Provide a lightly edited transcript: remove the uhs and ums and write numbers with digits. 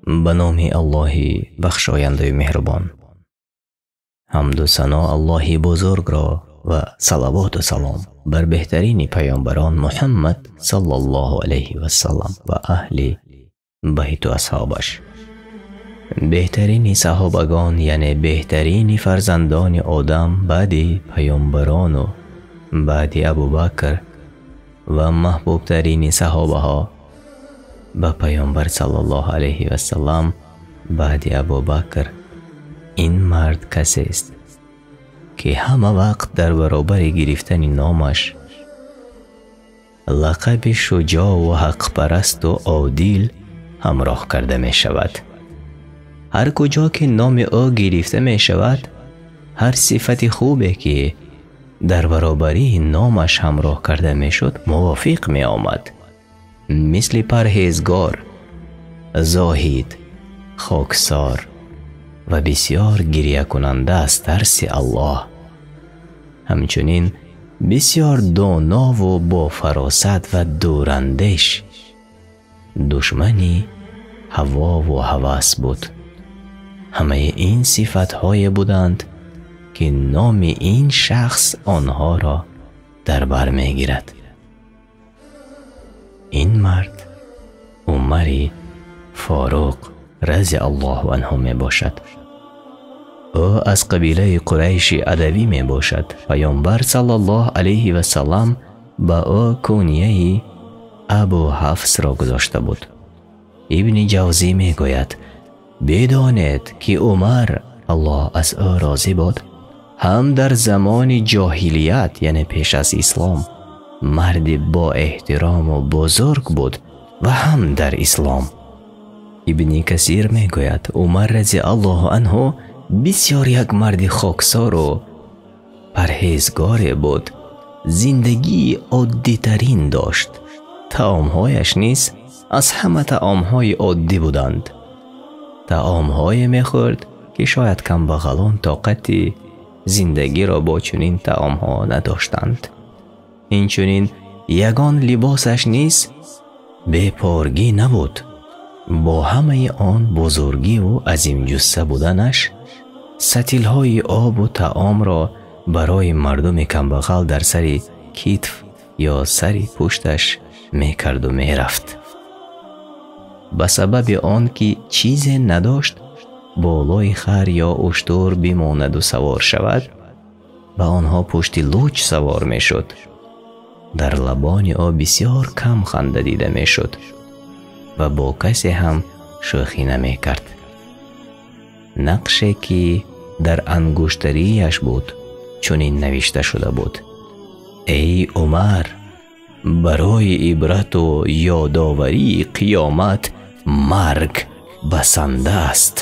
Ба номи Аллоҳи бахшояндаю меҳрубон. Ҳамду сано Аллоҳи бузургро ва салавоту салом бар беҳтарини паёмбарон Муҳаммад саллаллоҳу алайҳи вассалам ва аҳли байту асҳобаш. Беҳтарини саҳобагон, яъне беҳтарини фарзандони Одам баъди паёмбарону баъди Абубакр ва маҳбубтарини саҳобаҳо ба паёмбар саллаллоҳу алайҳи вассалам баъди Абубакр. Ин мард касест, ки ҳама вақт дар баробари гирифтани номаш лақаби шуҷоъу ҳақпарасту одил ҳамроҳ карда мешавад. Ҳар куҷо ки номи ӯ гирифта мешавад, ҳар сифати хубе ки дар баробарии номаш ҳамроҳ карда мешуд, мувофиқ меомад. Мисли парҳезгор, зоҳид, хоксор ва бисёр гирякунанда аз тарси Аллоҳ. Ҳамчунин бисёр донову бофаросат ва дурандеш, душмани ҳавову ҳавас буд. Ҳамаи ин сифатҳое буданд, ки номи ин шахс онҳоро дар бар мегирад. Ин мард Умари Форуқ разиаллоҳу анҳу мебошад. Ӯ аз қабилаи Қурайши Адавӣ мебошад. Паёмбар саллаллоҳу алайҳи вассалам ба ӯ кунияи Абу Ҳафсро гузошта буд. Ибни Ҷавзӣ мегӯяд: бидонед, ки Умар, Аллоҳ аз ӯ розӣ бод, ҳам дар замони ҷоҳилият, яъне пеш аз ислом, марди боэҳтирому бузург буд ва ҳам дар ислом. Ибни Касир мегӯяд: Умар разиаллоҳу анҳу бисёр як марди хоксору парҳезгоре буд. Зиндагии оддитарин дошт. Таомҳояш низ аз ҳама таомҳои оддӣ буданд. Таомҳое мехӯрд, ки шояд камбағалон тоқати зиндагиро бо чунин таомҳо надоштанд. Инчунин ягон либосаш низ бепоргӣ набуд. Бо ҳамаи он бузургиву азимҷусса буданаш сатилҳои обу таомро барои мардуми камбағал дар сари китф ё сари пушташ мекарду мерафт. Ба сабаби он ки чизе надошт болои хар ё уштур бимонаду савор шавад, ба онҳо пушти луч савор мешуд. Дар лабони ӯ бисёр кам ханда дида мешуд ва бо касе ҳам шӯхӣ намекард. Нақше ки дар ангуштарияш буд, чунин навишта шуда буд: Эй Умар, барои ибрату ёдоварии қиёмат марг басанда аст.